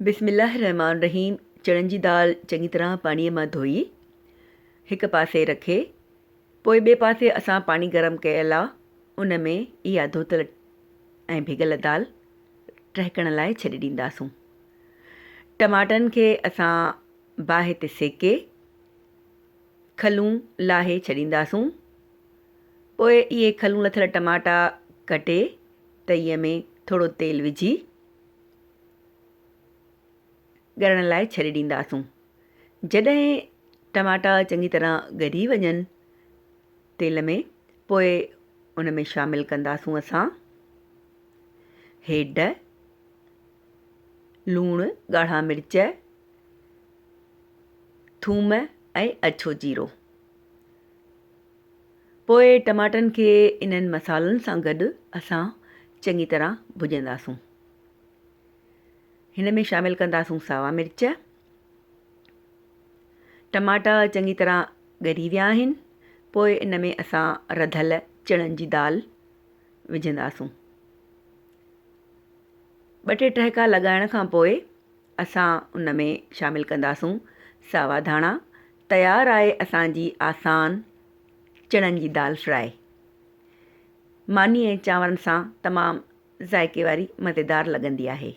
بسم الله الرحمٰن الرحيم چڻن جي دال چڱي طرح پاڻي مان ڌوئي هڪ پاسي رکي پوء ٻئي پاسي اسان پاڻي گرم ڪيل آ ان ۾ اها ڌوتل ۽ ڀڳل دال ٽهڪڻ لاء ڇڏي ڏينداسون. ٽماٽن کي اسان باهه تي سيڪي کلون لاهي ڇڏينداسون. پوء اهي کلون لٿل ٽماٽا ڪٽي تئي ۾ ٿورو تيل وجهي ڳرڻ لاء ڇڏي ڏينداسون. جڏهن ٽماٽا چڱي طرح ڳري وڃن تيل ۾ پوء ان ۾ شامل ڪنداسون اسان هيڊ، لوڻ، ڳاڙها مرچ، ٿوم ۽ اڇو جيرو. پوء ٽماٽن کي انهن مصالحن سان گڏ اسان چڱي طرح ڀڄنداسون. هن ۾ شامل ڪنداسون ساوا مرچ. ٽماٽا چڱي طرح ڳري ويا آهن پوء ان ۾ اسان رڌل چڻن جي دال وجهنداسون. ٻه ٽي ٽهڪا لڳائڻ کان پوء اسان ان ۾ شامل ڪنداسون ساوا ڌاڻا. تيار آهي اسان جي آسان چڻن جي دال فرائي. ماني ۽ چانورن سان تمام ذائقي واري مزيدار لڳندي آهي.